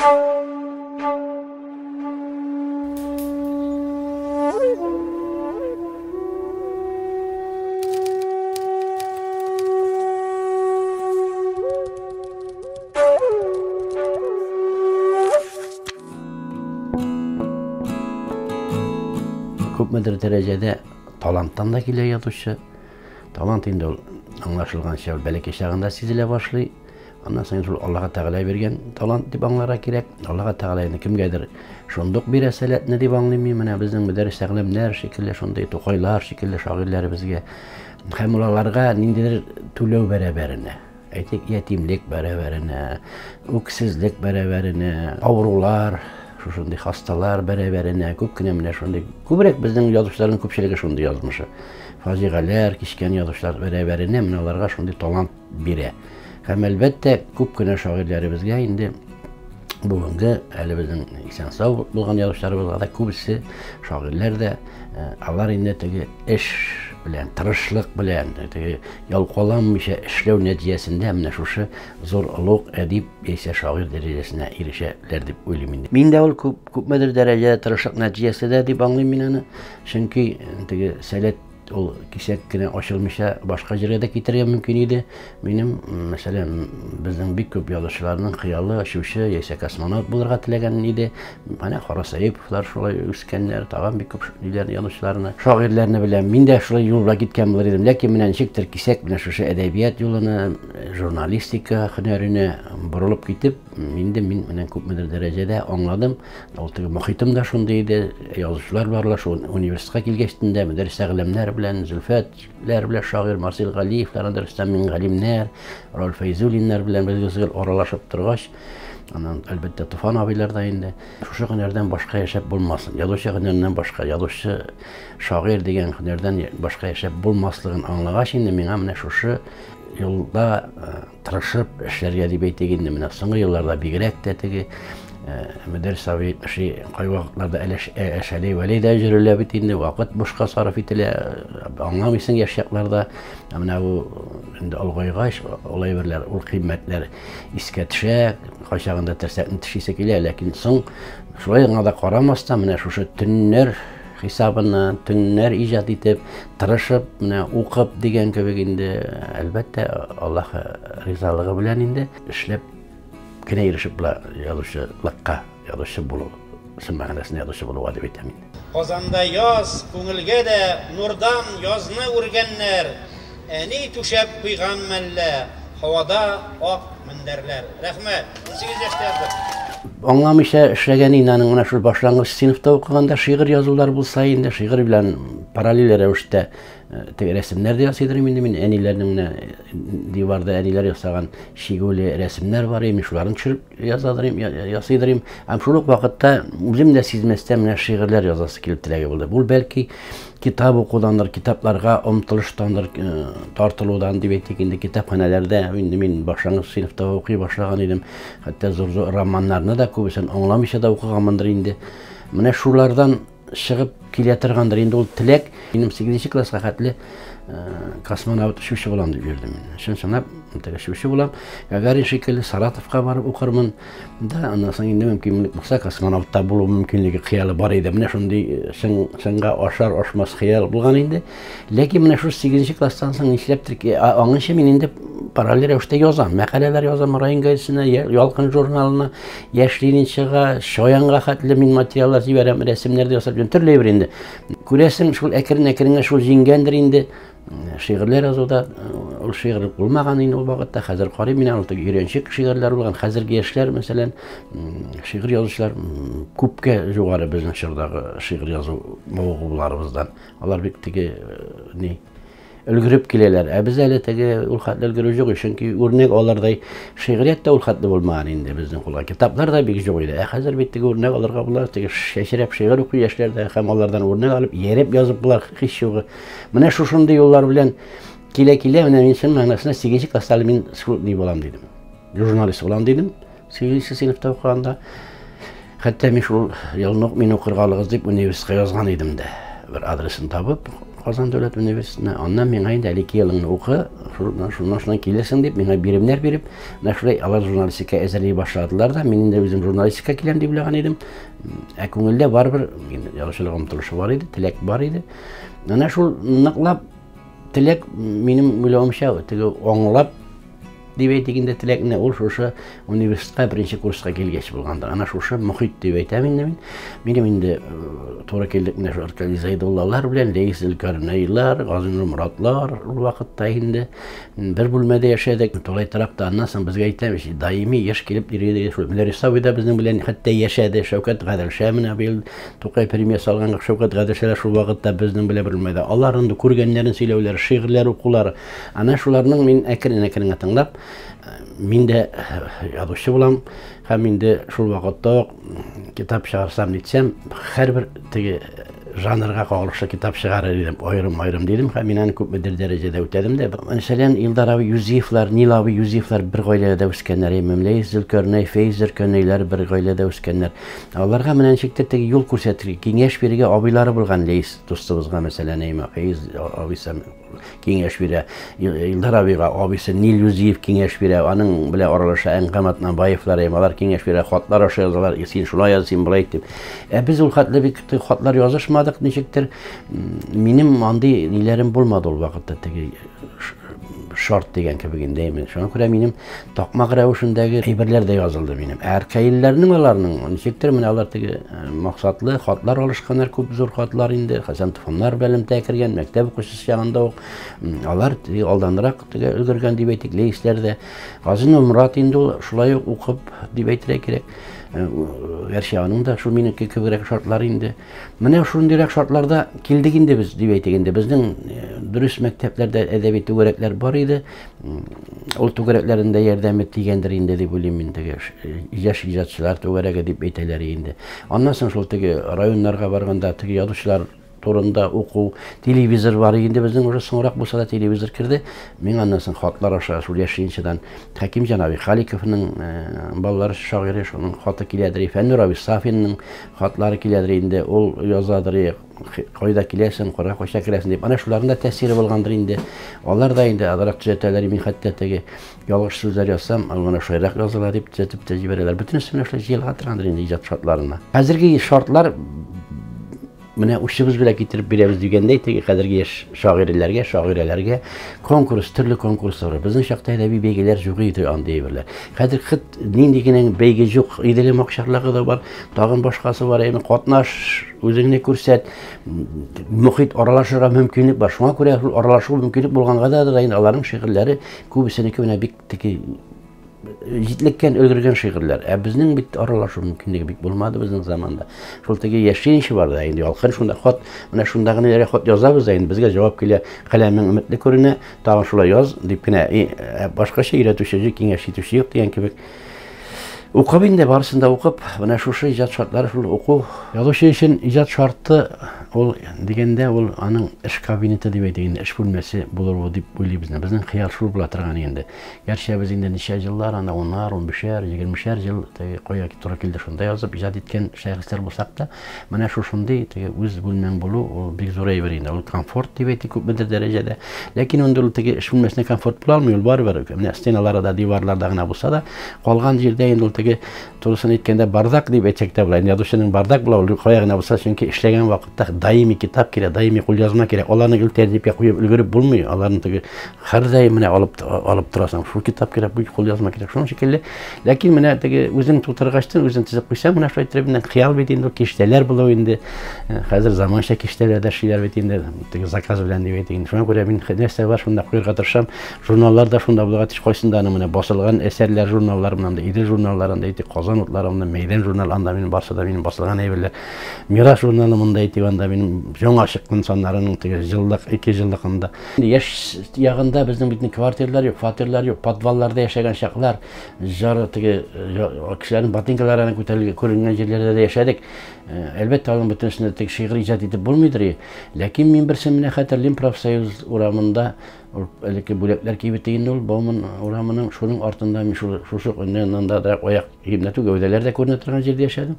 Күпмедер дәрәҗәдә таланттан да килә язучы. Талант инде ул аңлашылганча ул бәләкәй чагында сизелә башлый. Аннан соң шул Аллаһ Тәгалә биргән талант дип аңларга кирәк. Аллаһ Тәгалә инде кемгәдер шундук бирә сәләтне дип аңлыйм мин. Менә безнең Мөдәррис Әгъләмнәр шикелле, шундый Тукайлар шикелле шагыйрьләребезгә һәм аларга ниндидер түләү бәрабәренә, әйтик, ятимлек бәрабәренә, үксезлек бәрабәренә, авырулар, шушындый хасталар бәрабәренә, күп кенә менә шундый, күбрәк безнең язучыларның күпчелеге шундый язмышы. Фаҗигаләр кичкән язучылар бәрабәренә менә аларга шундый талант бирә. Һәм әлбәттә, күп кенә шагыйрьләребезгә инде бүгенге әле безнең исән-сау булган язучыларыбызга да күбесе шагыйрьләр дә алар инде теге эш белән, тырышлык белән, теге ялкаланмыйча эшләү нәтиҗәсендә менә шушы зур олуг әдип яисә шагыйрь дәрәҗәсенә ирешәләр дип уйлыйм инде. Мин дә ул күп күпмедер дәрәҗәдә тырышлык нәтиҗәсе дә дип аңлыйм мин аны. Чөнки теге сәләт ул кисәк кенә ачылмыйча башка җиргә дә китәргә мөмкин иде. Минем, мәсәлән, безнең бик күп язучыларның хыялы очучы яисә космонавт булырга теләгән иде. Менә Харасаиповлар шулай үскәннәр, тагын бик күп ниләр язучыларны, шагыйрьләрне беләм. Мин дә шулай юл белән киткән булыр идем. Ләкин менә ничектер кисәк менә шушы әдәбият юлына, журналистика һөнәренә борылып китеп, инде мин менә күпмедер дәрәҗәдә аңладым. Ул теге мохитым да шундый иде, язучылар барлар, шул университетка килгәчтен дә Мөдәррис Әгъләмнәр белән, Зөлфәтләр белән, шагыйрь Марсель Галиевләр, анда Рөстәм Мингалимнәр, Рауль Фәйзуллиннар белән без гел аралашып торгач, аннан, әлбәттә, Туфан абыйлар да инде. Шушы һөнәрдән башка яшәп булмасын, язучы һөнәреннән башка, язучы, шагыйрь дигән һөнәрдән башка яшәп булмаслыгын аңлагач инде, миңа менә шушы юлда тырышып эшләргә дип әйтик инде, менә соңгы елларда бигрәк тә теге Мөдәррис абый әйтмешли, кайвакытларда әле шәләй вәләй дә җөрелә бит инде, вакыт бушка сарыф ителә, аңламыйсың яшь чакларда. Ә менә бу инде олыгайгач, ул әйберләр, ул кыйммәтләр искә төшә, кайчагында терсәкне тешисе килә, ләкин соң шулай гына да карамастан, менә шушы төннәр хисабына, төннәр иҗат итеп, тырышып, менә укып дигән кебек инде, әлбәттә, Аллаһ ризалыгы белән инде эшләп кенә ирешеп була язучылыкка, язучы булу, чын мәгънәсендә язучы булуга дип әйтәм инде. Казанда яз, күңелгә дә нурдан язны үргәннәр, Әни түшәп куйган мәллә, һавада ак мендәрләр. Рәхмәт! 18 яшьтә яздым. Аңламыйча эшләгән инде аның менә шул башлангыч сыйныфта укыганда шигырь язулар булса инде, шигырь белән параллель рәвештә теге рәсемнәр дә ясыйдыр инде мин. Әниләрнең менә диварда әниләр ясаган чигүле рәсемнәр бар иде, мин шуларын төшереп язадыр ясыйдыр идем. Һәм шул ук вакытта үзем дә сизмәстән менә шигырьләр язасы килеп теләге булды. Бу бәлки китап укудандыр, китапларга омтылыштандыр, тартылудан дип әйтик инде, китапханәләрдә инде мин башлангыч сыйныфта укый башлаган идем. Хәтта зур-зур романнарны да күбесен аңламыйча да укыганмындыр инде. Менә шулардан чыгып килә торгандыр инде ул теләк. Минем 8 класска хәтле космонавт очучы булам дип йөрдем мин. Чын-чынлап теге очучы булам. Гагарин шикелле Саратовка барып укырмын. Да, аннан соң инде мөмкинлек булса, космонавтта булу мөмкинлеге хыялы бар иде. Менә шундый чынга ашар ашмас хыял булган инде. Ләкин менә шул 8 класстан соң нишләптер ки, аңынча мин инде параллель рәвештә язам. Мәкаләләр язам район газетасына, Ялкын журналына, Яшь Ленинчыга, Чаянга хәтле мин материаллар җибәрәм, рәсемнәр дә ясап йөрим, төрле әйбер инде. Күрәсең, шул әкрен-әкрен генә шул җиңгәндер инде. Шигырьләр язуда ул шигырь булмаган инде ул вакытта. Хәзер карыйм мин аны, теге өйрәнчек шигырьләр булган. Хәзерге яшьләр, мәсәлән, шигырь язучылар күпкә югары безнең чордагы шигырь язу мавыгуларыбыздан. Алар бик теге ни өлгереп киләләр. Ә без әле теге ул хәтле өлгерү юк, чөнки үрнәк алырдай шигърият тә ул хәтле булмаган инде безнең кулга. Китаплар да бик юк иде. Ә хәзер бит теге үрнәк алырга була, теге чәчрәп шигырь укый яшьләр дә һәм алардан үрнәк алып, ияреп язып була, һич югы. Менә шушындый юллар белән килә-килә, менә мин чын мәгънәсендә 8 класста әле мин шул ни булам дидем. Журналист булам дидем. 8 сыйныфта укыганда. Хәтта мин шул елны ук мине укырга алыгыз дип университетка язган идем дә. Бер адресын табып, Казан дәүләт университетына. Аннан миңа инде әле 2 елыңны укы, Шуннан шуннан килерсең дип, миңа биремнәр биреп, менә шулай алар журналистика әзерли башладылар да, мин инде үзем журналистика киләм дип уйлаган идем. Ә күңелдә барыбер язучылык омтылышы бар иде, теләк бар иде. Менә шул ныклап теләк минем уйлавымча, теге аңлап дип әйтик инде теләкне, ул шушы университетка беренче курска килгәч булгандыр. Ана шушы мохит дип әйтәм инде мин. Минем инде туры килдек менә шу Аркадий Зәйдуллалар белән, Ләис Зөлкәрнәйләр, Газинур Моратлар ул вакытта инде бер бүлмәдә яшәдек. Тулай торакта аннан соң безгә әйтәм, даими еш килеп йөри иде. Шул Мөнәр абый да безнең белән хәтта яшәде. Шәүкәт Гаделша менә быел Тукай премиясе алган Шәүкәт Гаделша да шул вакытта безнең белән бер бүлмәдә. Алар инде күргәннәрен сөйләүләре, шигырьләр укулары. Ана шуларның мин әкрен-әкрен генә тыңлап, мин дә язучы булам һәм инде шул вакытта ук китап чыгарсам нитсәм, һәрбер теге жанрга кагылышлы китап чыгарыр идем, аерым-аерым дидем һәм мин аны күпмедер дәрәҗәдә үтәдем дә. Мәсәлән, Илдар абый Юзиевлар, Нил абый Юзиевлар бер гаиләдә үскәннәр, Ләис Зөлкәрнәй, Фәиз Зөлкәрнәйләр бер гаиләдә үскәннәр. Аларга менә ничектер теге юл күрсәтергә, киңәш бирергә абыйлары булган Ләис дустыбызга, мәсәлән, әйме, Фәиз абыйсы киңәш бирә. Илдар абыйга абыйсы Нил Юзиев киңәш бирә. Аның белән аралаша Әнкам Атнабаевлар, алар киңәш бирә, хатлар аша язалар, син шулай яз, син болай ит дип. Ә без ул хәтле бик хатлар язышмадык ничектер. Минем андый ниләрем булмады ул вакытта, теге шарт дигән кебек инде әйме. Шуңа күрә минем такмак рәвешендәге әйберләр дә язылды минем. Әркәйләрнең аларның ничектер менә алар теге максатлы хатлар алышканнар, күп зур хатлар инде. Хәсән Туфаннар белемтә кергән, мәктәп укучысы чагында ук. Алар теге алданрак теге өлгергән дип әйтик, Ләисләр дә. Газинур Морат инде ул шулай ук укып дип әйтергә кирәк. Гәрчә аның да шул минеке кебегрәк шартлар инде. Менә шундыйрак шартларда килдек инде без, дип әйтик инде. Безнең дөрес мәктәпләрдә әдәби түгәрәкләр бар иде. Ул түгәрәкләрнең дә ярдәме тигәндер инде дип уйлыйм мин, теге яшь иҗатчылар түгәрәге дип әйтәләр инде. Аннан соң шул теге районнарга барганда теге язучылар турында уку, телевизор бар инде безнең уже соңрак булса да телевизор керде. Мин аннан соң хатлар аша шул яшь Хәкимҗан абый Халиковның балалар шагыйре, шуның хаты киләдер, Фәннур абый Сафинның хатлары киләдер инде, ул язадыр, кайда киләсең, кара кайча киләсең дип. Ана шуларның да тәэсире булгандыр инде. Алар да инде азрак төзәтәләр, мин хәтта теге ялгыш сүзләр язсам, ул менә шулайрак языла дип төзәтеп тә җибәрәләр. Бөтенесе менә шулай җыелга торгандыр инде иҗат шартларына. Хәзерге шартлар менә учыбыз белән китереп бирәбез дигәндәй, теге хәзерге яшь шагыйрьләргә, шагыйрәләргә конкурс, төрле конкурслар. Безнең чакта әдәби бәйгеләр юк иде андый әйберләр. Хәзер хет нинди генә бәйге юк, Иделем акчарлагы да бар, тагын башкасы бар, әйме катнаш, үзеңне күрсәт, мохит аралашырга мөмкинлек бар. Шуңа күрә шул аралашу мөмкинлек булганга да инде аларның шигырьләре күбесенеке менә бик теге җитлеккән, өлгергән шигырьләр. Ә безнең бит аралашу мөмкинлеге бик булмады безнең заманда. Шул теге яшенче бар да инде, ялкын шунда хат, менә шунда гына ярый хат язабыз да инде, безгә җавап килә, каләмең өметле күренә, тагын шулай яз дип кенә, башкача өйрәтүче, киңәш итүче юк дигән кебек. Укып инде, барысын да укып, менә шушы иҗат шартлары шул уку. Язучы өчен иҗат шарты ул дигәндә, ул аның эш кабинеты дип әйтик инде, эш бүлмәсе булыр ул дип уйлыйбыз. Безнең хыял шул була торган инде. Гәрчә без инде ничә еллар, анда унар, унбишәр, егермешәр ел теге кая туры килде шунда язып иҗат иткән шәхесләр булсак та, менә шушындый теге үз бүлмәң булу ул бик зур әйбер инде. Ул комфорт дип әйтик күпмедер дәрәҗәдә. Ләкин инде ул теге эш бүлмәсенә комфорт була алмый, ул барыбер менә стеналары да, диварларда гына булса да, калган җирдә инде ул теге турысын әйткәндә бардак дип әйтсәк тә була. Инде язучының бардак була, ул кая гына булса, чөнки эшләгән вакытта даими китап кирәк, даими кулъязма кирәк. Аларны гел тәртипкә куеп өлгереп булмый. Аларны теге һәрдаим менә алып торасың. Шул китап кирәк, бу кулъязма кирәк. Шуның шикелле. Ләкин менә теге үзең тутыргачтын, үзең төзеп куйсаң, менә шулай итеп менә хыял бит инде, киштәләр булу инде. Хәзер заманча киштәләрдә эшлиләр бит инде, теге заказ белән дип әйтик инде. Шуңа күрә мин нәрсә бар, шунда куярга тырышам. Журналлар да шунда булырга тиеш. Кайсында аның менә басылган әсәрләр, журналлар, менә анда Идел журналлары, анда әйтик, Казан утлары, анда Мәйдан журналы, анда минем барсы да минем басылган әйберләр. Мирас журналы монда әйтик, анда минем яңа чыккан саннарының теге еллык, ике еллыгында. Яшь ягында безнең бит квартирлар юк, фатирлар юк, подвалларда яшәгән чаклар, жары теге кешеләрнең ботинкалары күтәрелгән күренгән җирләрдә дә яшәдек. Әлбәттә, аның бөтенесендә тек шигырь иҗат итеп булмыйдыр. Ләкин мин берсен менә хәтерлим, профсоюз урамында Ул элекке бүләкләр кибете инде ул Бауман урамының, шуның артында мин шул шушы янындарак аяк киемнәр түгел, гәүдәләр дә күренә торган җирдә яшәдем.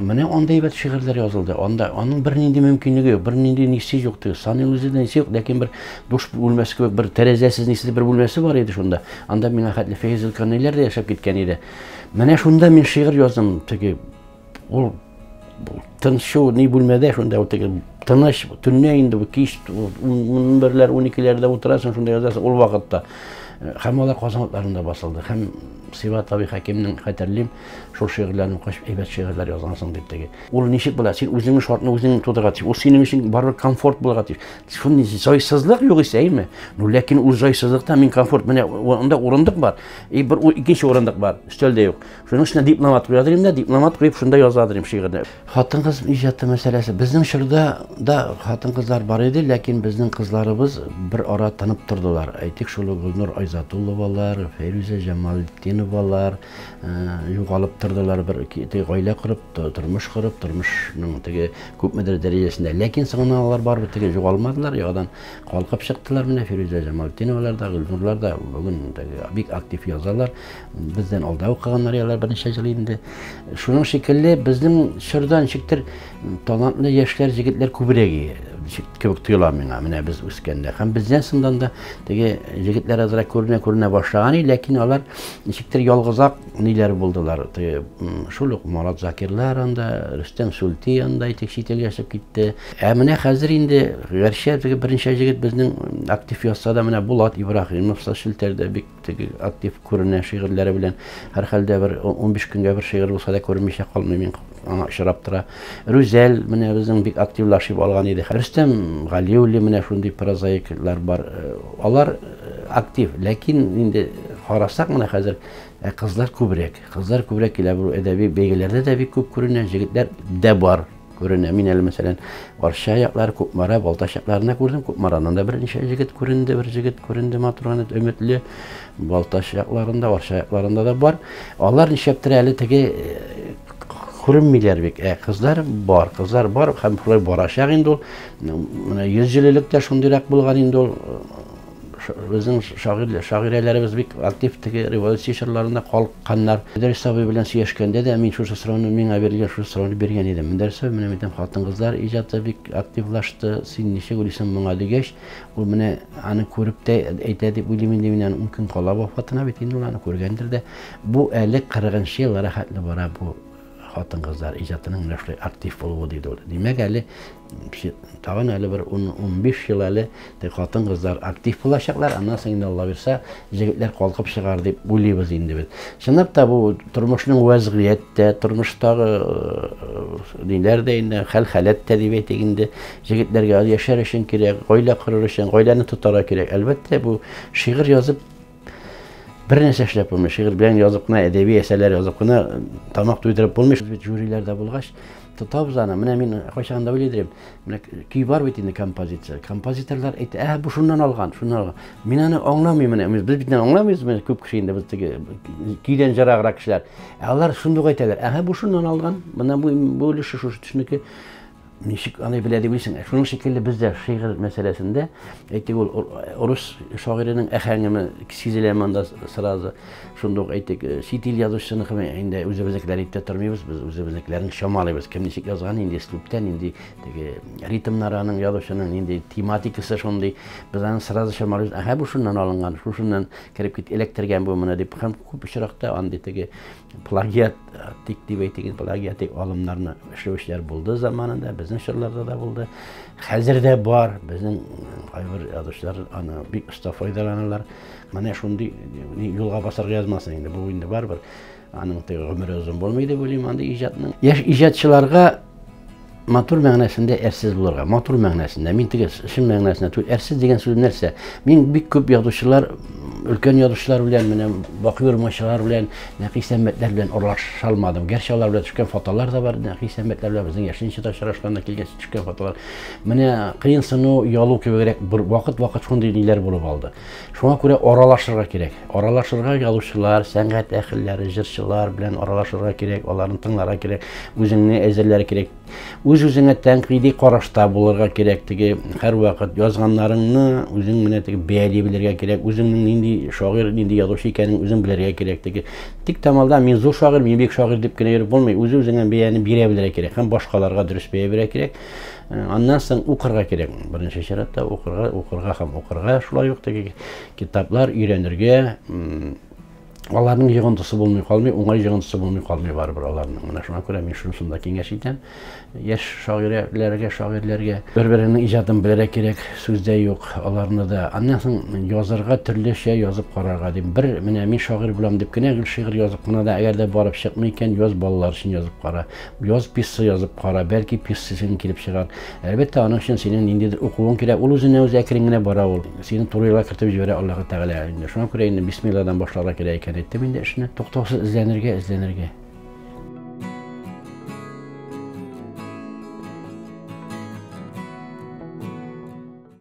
Менә анда әйбәт шигырьләр язылды. Анда аның бернинди мөмкинлеге юк, бернинди нисе юк, теге саный үзе дә нисе юк, ләкин бер душ бүлмәсе кебек бер тәрәзәсез нисез бер бүлмәсе бар иде шунда. Анда миңа хәтле Фәйзел Каниләр дә яшәп киткән иде. Менә шунда мин шигырь яздым, теге ул тынчу ни бүлмәдә шунда ул теге тыныч төнлә инде бу кич 11-ләр, 12-ләрдә утырасың, шунда язасың ул вакытта. Һәм алар Казан утларында басылды. Һәм Сибат абый Хәкимнең хәтерлим, шул шигырьләрен укыгач, әйбәт шигырьләр язгансың дип теге. Ул ничек була? Син үзеңнең шартны үзең тудырырга тиеш. Ул синең өчен барыбер комфорт булырга тиеш. Шундый җайсызлык юк исә, әйме? Ну, ләкин ул җайсызлыкта мин комфорт. Менә анда урындык бар. И бер икенче урындык бар, өстәл дә юк. Шуның өстенә дипломат куя дим дә, дипломат куеп шунда яза дим шигырьне. Хатын-кыз иҗаты мәсьәләсе. Безнең чорда да хатын-кызлар бар иде, ләкин безнең кызларыбыз бер ара тынып тордылар. Әйтик, шул Гөлнур Айзатулловалар, Фәйрүзә Җамалетдиновалар югалып тордылар бер теге гаилә корып, тормыш корып, тормышның теге күпмедер дәрәҗәсендә. Ләкин соңыннан алар барыбер теге югалмадылар, яңадан калкып чыктылар менә Фирүзә Җамалетдиновалар да, Гөлнурлар да бүген теге бик актив язалар. Бездән алда укыганнар ялар берничә ел инде. Шуның шикелле безнең чорда ничектер талантлы яшьләр, җегетләр күбрәк кебек тоела миңа. Менә без үскәндә. Һәм бездән соңдан да теге җегетләр азрак күренә-күренә башлаган иде, ләкин алар ничектер ялгызак ниләр булдылар. Теге шул ук Марат Закирлар анда, Рөстәм Сүлти анда әйтик чит илгә чыгып китте. Ә менә хәзер инде гәрчә теге берничә җегет безнең актив язса да, менә Булат Ибраһимов соцчелтәрдә бик Теге актив күренә шигырьләре белән. Һәрхәлдә бер 15 көнгә бер шигырь булса да күренмичә калмый, мин аңа очрап тора. Рүзәл менә безнең бик активлашып алган иде. Рөстәм Галиуллин менә шундый прозаиклар бар. Алар актив, ләкин инде карасак менә хәзер кызлар күбрәк. Кызлар күбрәк килә, бу әдәби бәйгеләрдә дә бик күп күренә, җегетләр дә бар. Күренә. Мин әле, мәсәлән, Арча яклары, Кукмара, Балтач якларында күрдем. Кукмарадан да берничә җегет күренде, бер җегет күренде матур гына, өметле. Балтач якларында, Арча якларында да бар. Алар нишләптер әле теге күренмиләр бик. Ә кызлар бар, кызлар бар һәм шулай барачак инде ул. Менә 100 ел элек тә шундыйрак булган инде ул. Безнең шагыйрь, шагыйрәләребез бик актив теге революция чорларында калыкканнар. Мөдәррис абый белән сөйләшкәндә дә мин шушы сорауны, миңа бирелгән шушы сорауны биргән идем. Мөдәррис абый, менә әйтәм, хатын-кызлар иҗаты бик активлашты, син ничек уйлыйсың моңа дигәч, ул менә аны күреп тә әйтә дип уйлыйм инде, мин аны ун көн кала вафатына бит инде ул аны күргәндер дә. Бу әле 40 еллар хәтле бара бу хатын-кызлар иҗатының менә шулай актив булуы, диде ул. Димәк, әле тагын әле бер 10-15 ел әле хатын-кызлар актив булачаклар, аннан соң инде Алла бирсә, җегетләр калкып чыгар дип уйлыйбыз инде без. Чынлап та бу тормышның вәзгыять тә, тормыштагы ниләр дә инде, хәл-халәт тә дип әйтик инде, җегетләргә яшәр өчен кирәк, гаилә корыр өчен, гаиләне тотарга кирәк. Әлбәттә, бу шигырь язып бер нәрсә эшләп булмый. Шигырь белән язып кына, әдәби әсәрләр язып кына тамак туйдырып булмый. Без бит жюриләрдә булгач, тотабыз аны. Менә мин кайчан да уйлый идем. Менә көй бар бит инде композиция. Композиторлар әйтә, ә бу шуннан алган, шуннан алган. Мин аны аңламыйм менә. Без бит аңламыйбыз, менә күп кеше инде без теге көйдән җыраграк кешеләр. Ә алар шундук әйтәләр, әһә бу шуннан алган. Менә бу бу өлеше шушы төшнеке. Ничек аны белә дип уйлыйсың? Шуның шикелле без дә шигырь мәсьәләсендә, әйтик, ул рус шагыйренең әһәңеме сизелә монда сразу. Шундук әйтик, чит ил язучысыныкы инде үзебезнекеләр әйтеп тә тормыйбыз, без үзебезнекеләрен чамалыйбыз. Кем ничек язган, нинди өслүбтә, нинди теге ритмнары аның язучының, нинди тематикасы шундый. Без аны сразу чамалыйбыз. Әһә, бу шуннан алынган, шушыннан кереп кит, эләктергән бу моны дип. Һәм күп очракта андый теге плагиат тик дип әйтик, плагиатик алымнарны эшләүчеләр булды заманында, безнең чорларда да булды. Хәзер дә бар, безнең кайбер язучылар аны бик оста файдаланалар. Менә шундый юлга басарга язмасын инде, бу инде барыбер аның теге гомере озын булмый дип уйлыйм андый иҗатның. Яшь иҗатчыларга матур мәгънәсендә әрсез булырга, матур мәгънәсендә. Мин теге чын мәгънәсендә түгел. Әрсез дигән сүз нәрсә? Мин бик күп язучылар өлкән язучылар белән, менә Бакый Урманчылар белән, Нәкый Сәммәтләр белән аралаша алмадым. Гәрчә алар белән төшкән фотолар да бар, Нәкый Сәммәтләр белән безнең Яшенчеда очрашканда килгән төшкән фотолар. Менә кыенсыну, ялу кебегрәк бер вакыт-вакыт шундый ниләр булып алды. Шуңа күрә аралашырга кирәк. Аралашырга язучылар, сәнгать әһелләре, җырчылар белән аралашырга кирәк, аларны тыңларга кирәк, үзеңне әзерләргә кирәк. Үз-үзеңә тәнкыйди карашта булырга кирәк, теге һәрвакыт язганнарыңны үзең менә теге бәяли белергә кирәк, үзеңнең нинди шагыйрь, нинди язучы икәнен үзең белергә кирәк. Теге тик тамалда мин зур шагыйрь, мин бик шагыйрь дип кенә йөреп булмый, үзе-үзеңә бәяне бирә белергә кирәк һәм башкаларга дөрес бәя бирә кирәк. Аннан соң укырга кирәк. Беренче чиратта укырга, укырга һәм укырга, шулай ук теге китаплар өйрәнергә, аларның йогынтысы булмый калмый, уңай йогынтысы булмый калмый барыбер аларның. Менә шуңа күрә мин шунысын да киңәш итәм. Яшь шагыйрьләргә, шагыйрьләргә бер-береңнең иҗатын белергә кирәк, сүз дә юк, аларны да. Аннан соң язарга төрлечә язып карарга дим. Бер менә мин шагыйрь булам дип кенә гел шигырь язып кына да, әгәр дә барып чыкмый икән, яз балалар өчен язып кара. Яз пьеса язып кара, бәлки пьеса синең килеп чыгар. Әлбәттә, аның өчен синең ниндидер укуың кирәк. Ул үзеннән-үзе әкрен генә бара ул. Сине туры юлга кертеп җибәрә Аллаһы Тәгалә инде. Шуңа күрә инде бисмилладан башларга кирәк икән әйттем инде эшне. Туктаусыз эзләнергә, эзләнергә.